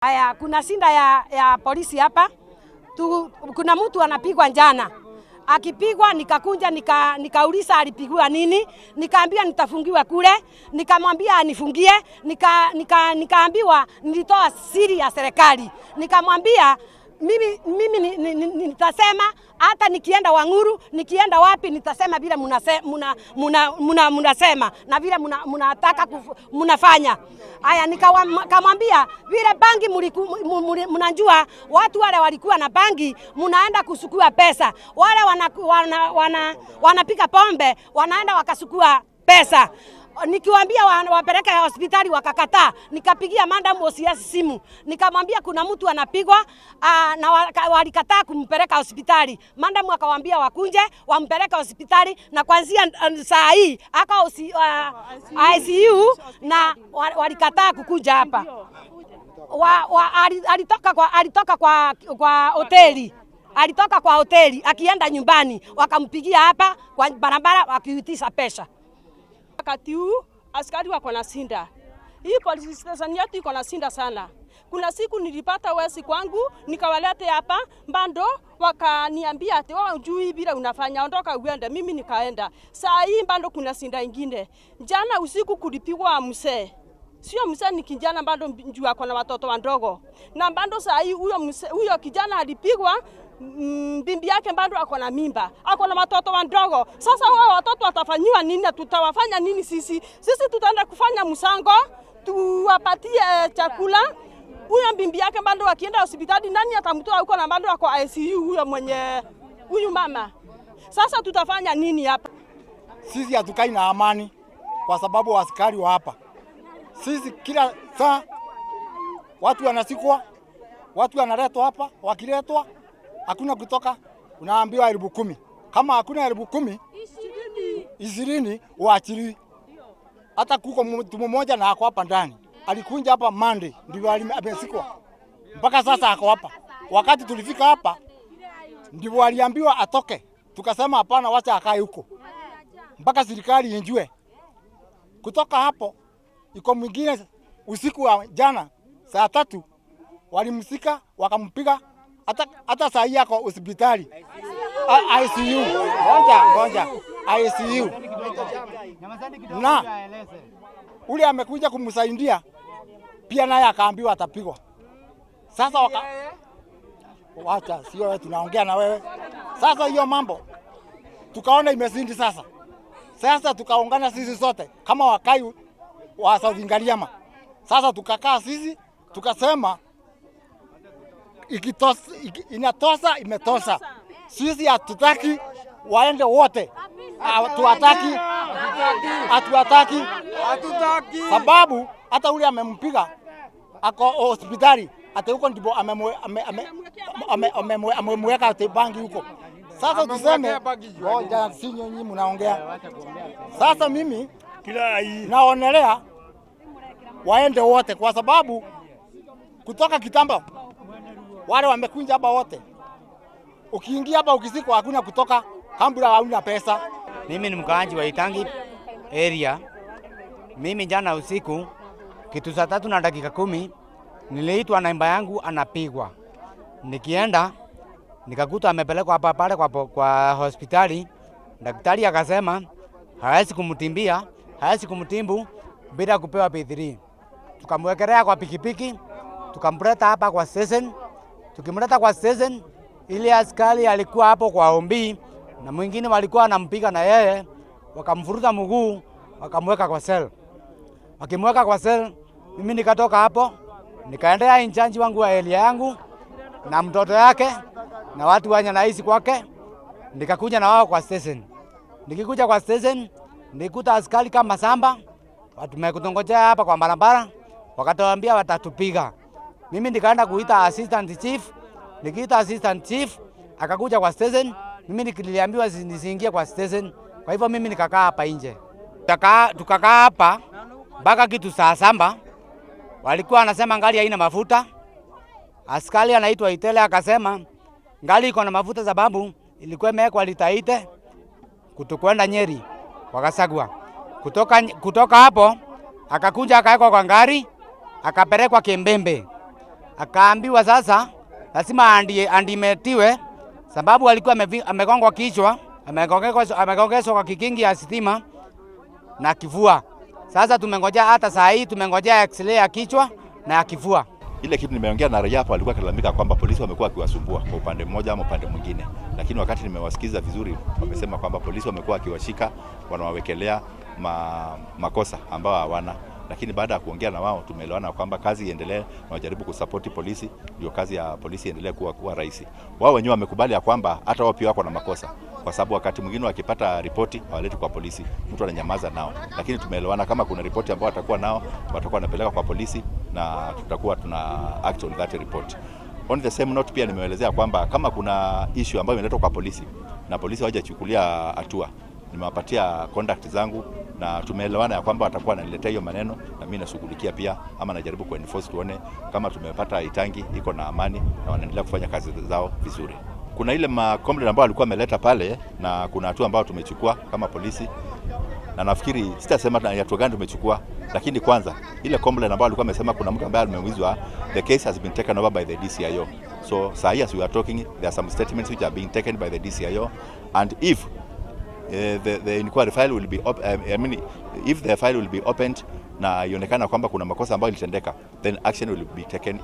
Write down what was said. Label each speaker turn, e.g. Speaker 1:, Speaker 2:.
Speaker 1: Haya, kuna sinda ya polisi hapa kuna mtu anapigwa njana. Akipigwa nikakunja nikauliza alipigwa nini, nikaambiwa nitafungiwa kule, nikamwambia anifungie, nikaambiwa nilitoa siri ya serikali. Nikamwambia mimi nitasema hata nikienda Wang'uru, nikienda wapi nitasema vile munasema na vile munataka munafanya. Haya, nikamwambia vile bangi mnajua watu wale walikuwa na bangi munaenda kusukua pesa, wale wanapika pombe wanaenda wakasukua pesa. Nikiwaambia wapeleke hospitali wakakataa. Nikapigia madam OCS simu, nikamwambia kuna mtu anapigwa, na walikataa kumpeleka hospitali. Madam akawaambia wakunje wampeleke hospitali, na kuanzia saa hii aka ICU na walikataa kukunja hapa. Alitoka kwa hoteli. Alitoka kwa hoteli akienda nyumbani, wakampigia hapa kwa barabara wakiitisha pesa.
Speaker 2: Wakati huu askari wako na sinda. Hii police station yetu iko na sinda sana. Kuna siku nilipata wesi kwangu, nikawalete hapa bado wakaniambia ati wewe hujui vile unafanya, ondoka uende. Mimi nikaenda. Saa hii bado kuna sinda ingine. Jana usiku kulipigwa mzee. Sio mzee, ni kijana bado juu ako na watoto wadogo. Na bado saa hii huyo mzee, huyo kijana alipigwa, bibi yake bado ako na mimba, ako na watoto wadogo. Sasa wao watoto watafanyiwa nini na tutawafanya nini sisi? Sisi tutaenda kufanya msango, tuwapatie chakula. Huyo bibi yake bado akienda hospitali, nani atamtoa huko? Na bado ako ICU huyo mwenye huyu mama. Sasa tutafanya nini hapa?
Speaker 3: Sisi hatukai na amani kwa sababu askari wa hapa. Sisi kila saa watu wanasikwa, watu wanaletwa hapa, wakiletwa hakuna kutoka, unaambiwa 10,000. Kama hakuna 10,000 20 uachiliwi. Hata kuko mtu mmoja na ako hapa ndani, alikunja hapa Monday ndivyo amesikwa mpaka sasa ako hapa. Wakati tulifika hapa ndivyo aliambiwa atoke, tukasema hapana, wacha akae huko mpaka serikali injue. Kutoka hapo iko mwingine usiku wa jana saa 3 walimsika wakampiga, hata saa hii ako hospitali ICU. Ngoja ngoja, ICU. Na ule amekuja kumsaidia pia naye akaambiwa atapigwa. Sasa wacha, sio wewe tunaongea na wewe. Sasa hiyo mambo tukaona imezidi sasa. Sasa tukaungana sisi sote kama wakai wa South Ngariama. Sasa tukakaa sisi tukasema inatosa imetosa. Sisi hatutaki waende wote. Hatuwataki. Hatuwataki. Sababu hata ule amempiga ako hospitali, hata huko ndipo amemweka ati bangi huko. Sasa tuseme ngoja, si nyinyi mnaongea. Sasa mimi naonelea waende wote, kwa sababu kutoka kitambo wale wamekunja hapa wote. Ukiingia hapa ukisikwa hakuna kutoka, kambura hauna pesa.
Speaker 4: Mimi ni mkaaji wa Itangi area. Mimi jana usiku kitu saa 3:10 niliitwa namba yangu anapigwa. Nikienda nikakuta amepelekwa hapa pale kwa hospitali. Daktari akasema hawezi kumtimbia, hawezi kumtimbu bila kupewa P3. Tukamwekelea kwa pikipiki, tukamleta hapa kwa station. Tukimleta kwa station, ile askari alikuwa hapo kwa ombi na mwingine walikuwa wanampiga na yeye, wakamfuruta mguu, wakamweka kwa cell. Wakimweka kwa cell, mimi nikatoka hapo, nikaendea inchanji wangu wa area yangu na mtoto yake na watu wenye naishi kwake, nikakuja na wao kwa station. Nikikuja kwa station, nikuta askari kama samba, watu wamekutongojea hapa kwa barabara, wakatuambia watatupiga. Mimi nikaenda kuita assistant chief, nikiita assistant chief akakuja kwa station. Mimi niliambiwa nisiingie kwa station, kwa hivyo mimi nikakaa hapa nje. Tukakaa hapa mpaka kitu saa 7. Walikuwa wanasema ngali haina mafuta. Askari anaitwa Itele akasema ngali iko na mafuta sababu ilikuwa imewekwa lita 8 kutokwenda Nyeri wakasagwa. Kutoka hapo akakuja akawekwa kwa ngari akapelekwa Kimbembe. Akaambiwa sasa lazima admitiwe sababu alikuwa amegongwa kichwa, amegongeshwa kwa kikingi ya stima na kifua. Sasa tumengojea hata saa hii tumengojea x-ray ya kichwa na ya kifua.
Speaker 5: Ile kitu nimeongea na raia hapo, alikuwa akilalamika kwamba polisi wamekuwa wakiwasumbua kwa upande mmoja ama upande mwingine, lakini wakati nimewasikiza vizuri, wamesema kwamba polisi wamekuwa wakiwashika, wanawawekelea makosa ambao hawana. Lakini baada ya kuongea na wao tumeelewana kwamba kazi iendelee na wajaribu kusapoti polisi, ndio kazi ya polisi iendelee kuwa rahisi. Wao wenyewe wamekubali ya kwamba hata wao pia wako na makosa, kwa sababu wakati mwingine wakipata ripoti hawaleti kwa polisi, mtu ananyamaza nao. Lakini tumeelewana kama kuna ripoti ambao watakuwa nao watakuwa wanapeleka kwa polisi na tutakuwa tuna act on that report. On the same note, pia nimeelezea kwamba kama kuna issue ambayo imeletwa kwa polisi na polisi hawajachukulia hatua, nimewapatia contact zangu na tumeelewana ya kwamba watakuwa wananiletea hiyo maneno na mimi nashughulikia pia, ama najaribu kuenforce tuone kama tumepata Itangi iko na amani na wanaendelea kufanya kazi zao vizuri. Kuna ile ma complaint ambayo alikuwa ameleta pale na kuna hatua ambayo tumechukua kama polisi, na nafikiri sitasema ni hatua gani tumechukua, lakini kwanza ile complaint ambayo alikuwa amesema kuna mtu ambaye ameumizwa, the case has been taken over by the DCIO. So saa hii as we are talking, there are some statements which are being taken by the DCIO, and if the inquiry file will be I mean, if the file will be opened na ionekana kwamba kuna makosa ambayo ilitendeka, then action will be taken.